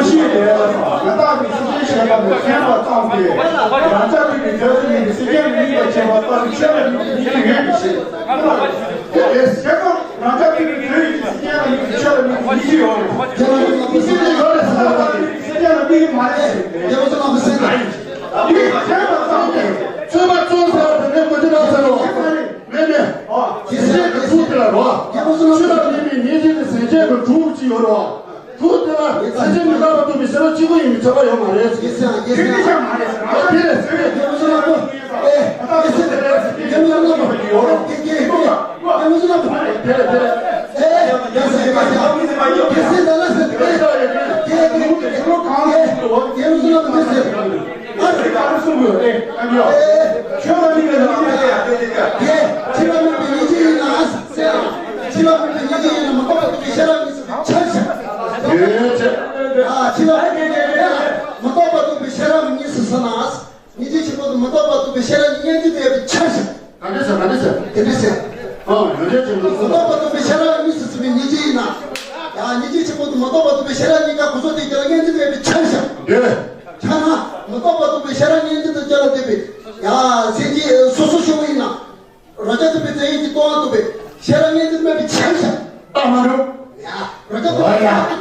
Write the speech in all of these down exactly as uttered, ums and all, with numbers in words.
ཐབས་ཤེས་དེ་ལ་ང་དག་གི་སྲིད་ཇུས་བྱས་པ་ལ་མཁྱེན་པ་ཙམ་གྱིས་རང་ཅག་གི་མི་དོན་དུ་ཡིན་པའི་སྲིད་ཇུས་ལ་མིག་ལ་བྱེད་པ་ལྟར་ཆོས་ལ་མིག་ལ་མིག་ཡོད་པའི་ཕྱིར། དེ་ཟེར་ན་རང་ཅག་གི་མི་དོན་ཡིན་པའི་སྲིད་ཇུས་ལ་མིག་ལ་ཆོས་ལ་མིག་ལ་མིག་ཡོད་རེད། དེ་ལ་མིག་ལ་མིག་ཡོད་རེད་ཟེར་བ་དང་སྲིད་ཇུས་ལ་མིག་མ་རེད་ཟེར། དེ་བ་ཚོ་ལ་མི་ཟེར་ད། མིག་བྱས་པ་ཙམ་གྱིས། ཚོད་པ་ཚོད་ཟེར་བ་དེ་ནས་གོ་རྒྱུ་རང་ཟེར་རོ། མེད་མེད། ཨ། དེ་ཟེར་གྱི་ཚུལ་དེ་ལ་རོ། ཆོས་ལ་མིན་པའི་སྙིང་རྗེ་དེ་སེམས་ཅན་གྱི་གྲོགས་ཅིག་ཡོད་རོ། ཐུགས་དེ་ལ་སེམས་ཅན་མི་རྟག་པ་རྟོགས་པའི་ཤེས་རབ་གཅིག་པུ་ཡིན་པའི་ཁྱབ་པ་ཡོད་མ་རེད། ཡེ་སེ་ཡེ་སེ། དེ་ནི་ཆ་མ་རེད་ཟེར་ན། དེ་རེད་ཟེར། ཡེ་མོ་ཟེར་ན་པོ། ཨེ། ཡེ་སེ་དེ་རེད་ཟེར། ཡེ་མོ་ཟེར་ན་པོ། ཡོད་རེད། ཡེ་ཡེ་ཡེ་མོ་ཟེར་ན་པོ། དེ་རེད་དེ་རེད། ཨེ། ཡེ་སེ་ཡེ་སེ། ཡེ་སེ་ད་ལ་ཟེར། ཡེ་ཡེ་ཡེ། ཡེ་ཡེ་ཡེ་མོ་ཟེར་ན་པོ་དེ་ཟེར། ཨ་ཟེར་ག་རེ་གསུང་དགོས་ཨེ། ཨ་ཡོ། ཨེ། ཁྱོད་ལ་མིན་པའི་སྙིང་རྗེ་ཡིན་ན། ཡེ། ཁྱོད་ལ་མིན་པའི་སྙིང་རྗེ་ཡིན་ན་ཟེར། ཁྱོད་ལ་མིན་པའི་སྙིང་རྗེ་ཡིན་ན་མི་རྟག་པ་རྟོགས་པའི་ཤེས་རབ་གཉིས་སུ་ཆ་བཞག་ཡོད་ཅེས། ཨ། ཁྱོད་ལ་མིན་པའི་སྙིང་རྗེ་ཡིན་ན་མི་རྟག་པ་རྟོགས་པའི་ཤེས་རབ་གཉིས་སུ་ཟེར་ན། སྙིང་རྗེ་ཆེན་པོ་དང་མི་རྟག་པ་རྟོགས་པའི་ཤེས་རབ་གཉིས་མཉམ་གཅིག་ཏུ་ཡོད་པའི་ཆ་བཞག་ག་འདྲ་ཟེར། ག་འདྲ་ཟེར། དེ་འདྲ་ཟེར། ཨ། ཡོན་ཏན་ཆེན་པོ། མི་རྟག་པ་རྟོགས་པའི་ཤེས་རབ་གཉིས་སུ་ཟེར་བའི་སྙིང་རྗེ་ཡིན་ན། ཡ། སྙིང་རྗེ་ཆེན་པོ་དང་མི་རྟག་པ་རྟོགས་པའི་ཤེས་རབ་གཉིས་ཀ་གོ་ས་དེ་རྒྱ་ལ་མཉམ་གཅིག་ཏུ་ཡོད་པའི་ཆ་བཞག་འདོད། ཆ་ན། མི་རྟག་པ་རྟོགས་པའི་ཤེས་རབ་མཉམ་གཅིག་ཏུ་བྱ་ལ་དད་པའི། ཡ། སེམས་ཅན་སོ་སོ་ཤོར་བ་ཡིན་ན། རང་རྐྱ་ཐུབ་པའི་རྫས་ཡོད་ཀྱི་སྟོང་པ་རྟོགས་པའི་ཤེས་རབ་མཉམ་གཅིག་ཏུ་མེད་པའི་ཆ་བཞག་རྟགས་མ་རུང་། ཡ། རང་རྐྱ་ཐུབ་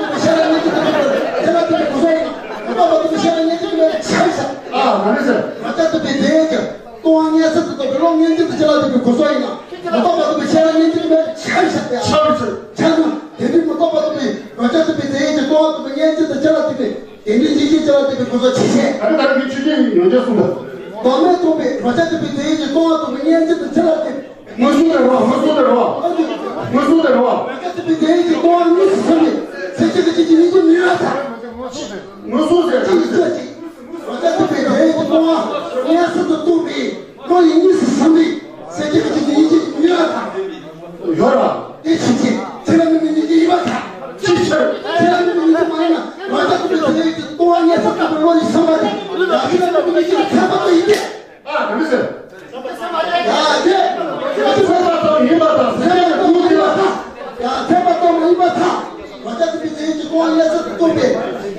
པའི་ཤེས་རབ་མཉམ་གཅིག་ཏུ་མེད་པའི་བྱ་ལ་དད་པའི་གོ་ས་ཡིན་ན། མི་རྟག་པ་རྟོགས་པའི་ཤེས་རབ་མཉམ་གཅིག་ཏུ་མེད་པའི་ཆ་བཞག་ཨ། མ་རེད་ཟེར། རང་རྐྱ་ཐུབ་པའི་རྫས་ཡོད་ཀྱི་སྟོང་པ་མངོན་སུམ་དུ་རྟོགས་པའི་བློ་མཉམ་གཅིག་ཏུ་བྱ་ལ་དད་པའི་གོ་ས་ཡིན་ན། མི་རྟག་པ་རྟོགས་པའི་ཤེས་རབ་མཉམ་གཅིག་ཏུ་མེད་པའི་ཆ་བཞག་ཆ་བཞག་ཆ་ན། དེ་འདྲའི་མི་རྟག་པ་རྟོགས་པའི་རང་རྐྱ་ཐུབ་པའི་རྫས་ཡོད་ཀྱི་སྟོང་པ་རྟོགས་པའི་མངོན་སུམ་དུ་བྱ་ལ་དད་པའི། དེ་འདྲའི་སྙིང་རྗེ་བྱ་ལ་དད་པའི་གོ་ས་ཇི་སྙེད། ད་ནི་ད་རེས་ཀྱི་ཆོས་ཅན་ཡོན་ཏན་གསུངས་པ། བདག་མེད་རྟོགས་པའི་རང་རྐྱ་ཐུབ་པའི་རྫས་ཡོད་ཀྱི་སྟོང་པ་རྟོགས་པའི་མངོན་སུམ་དུ་བྱ་ལ་དད་པའི། མངོན་སུམ་དུ་རེད་བ། མངོན་སུམ་དུ་རེད་བ། མངོན་སུམ་དུ་རེད་བ། རང་རྐྱ་ཐུབ་པའི་རྫས་ཡོད་ཀྱི་སྟོང་པ་གཉིས་སུ་ཟིན་པའི་སེམས་ཅན་གྱི་ཆོས་ཀྱི་སྙིང་རྗེ་མི་ཡོད་པར་ཐལ། མངོན་སུམ་ཟེར་ན། ཅི་ཡིན་ཅི། རང་རྐྱ་ཐུབ་པའི་རྫས་ཡོད་ཀྱི་སྟོང་པ་མངོན་སུམ་དུ་རྟོགས་པའི་བློ་ཡིས་གཉིས་སུ་ཟིན་པའི་སེམས་ཅན་གྱི་ཆོས་ཀྱི་སྙིང་རྗེ་མི་ཡོད་པར་ཐལ། ཡོད་ར། དེ་ཕྱིན་ཆད་ཁྱེད་ལ་མི་མི་སྙིང་རྗེ་ཡིན་པར་ཐལ། ཅིའི་ཕྱིར། ཁྱེད་ལ་མི་མི་སྙིང་རྗེ་མ་ཡིན་ན་རང་རྐྱ་ཐུབ་པའི་རྫས་ཡོད་ཀྱི་སྟོང་པ་མངོན་སུམ་དུ་རྟོགས་པའི་བློ་ཡིས་ཟིན་པ་དེ། ཡ། ཁྱེད་ལ་མི་མི་སྙིང་རྗེ་ཁྱད་པར་དུ་ཡིན་ཏེ། ཨ། ག་འདྲ་ཟེར། ཡ། དེ། ཁྱེད་ལ་ཁྱད་པར་དུ་ཡིན་པར་ཐལ། ཟེར་ཡ་ཁྱད་པར་དུ་ཡིན་པར་ཐལ། ཡ། ཁྱད་པར་དུ་མ་ཡིན་པར་ཐལ། རང་རྐྱ་ཐུབ་པའི་རྫས་ཡོད་ཀྱི་སྟོང་པ་མངོན་སུམ་དུ་རྟོགས་པའི།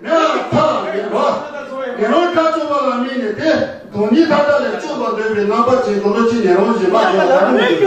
ཡང་ཐག་ཉེ་རོ། ཉེ་རོ་ཁ་ཚུགས་པ་ལ་དམིགས་ནས་ཏེ། སྡོམ་ཉི་ཐ་ཐ་ལས་གཅོད་པར་འདོད་པའི་རྣམ་པ་ཅན་དུ་ལོ་ཆེན་ཉེ་རོ་བཞི་པ་ཡོད་ལ།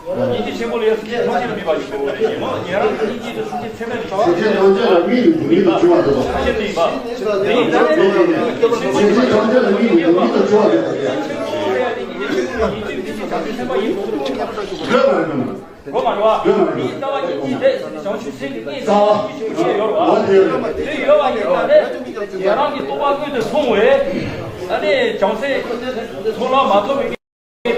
སྙིང་རྗེ་ཆེན་པོ་ལ་ཡ་སུ་ཆེ་མ་ཆེ་ལ་མི་བ་ཞིག་གོ་བ་ཞིག་མ་ཉེ་རང་གི་སྙིང་རྗེ་དང་སུ་ཆེ་ཚད་མེད་ཞིག་གོ། ཞེས་བྱས་ནས་ཡོངས་ཆེན་ལ་མིག་ནི་འགྱུར་མེད་དུ་འབྱུང་བར་འདོད་པ། ཐ་ཤལ་ནི་ཡིན་པ། དེ་ཡིན་ན་ནི་ཞེས་བྱས་ཡོངས་ཆེན་ལ་མིག་ནི་འགྱུར་མེད་དུ་འབྱུང་བར་འདོད་པ། འགྲོ་མ་རེད་པ། འགྲོ་མ་རེད་པ། མིའི་ལྟ་བ་གཉིས་ཀྱིས་དེ་བྱང་ཆུབ་སེམས་ཀྱི་གནས་སུ་ཞེས་ཡོད་པ། དེ་ཡོད་པ་ཡིན་ན་ནི་ཉེ་རང་གི་རྟོགས་པ་དངོས་དེ་མཐོང་བས། ཨ་ནི་བྱང་སེམས་མཐོང་ལ་མ་ཐོབ་པའི།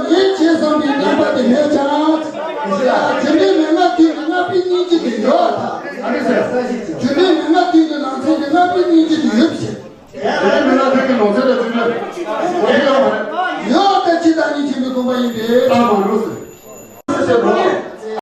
ལ་ངས་བྱས་བསམ་པའི་རྣམ་པ་དེ་མེད་ཀྱང་། རྒྱུ་འབྲས་མན་ངག་དུས་ཀྱི་ལྔ་པའི་སྙིང་རྗེ་དེ་ཡོད་ད། རྒྱུ་འབྲས་མན་ངག་དུས་ཀྱི་ནང་ཚན་གྱི་ལྔ་པའི་སྙིང་རྗེ་དེ་ཡོད་པ་བྱས། དེ་མི་ལ་ཁྱེད་ཀྱི་ནོར་རྫས་དང་བཅུད་ལེན་དེ་ཡོད་མ་རེད། ཡོད་དེ་ཇི་ལྟར་སྙིང་རྗེ་མི་ཁོམ་པ་ཡིན་ཏེ། ལྟ་མ་འགྲོ་ཟེར། ཟེར་རོ།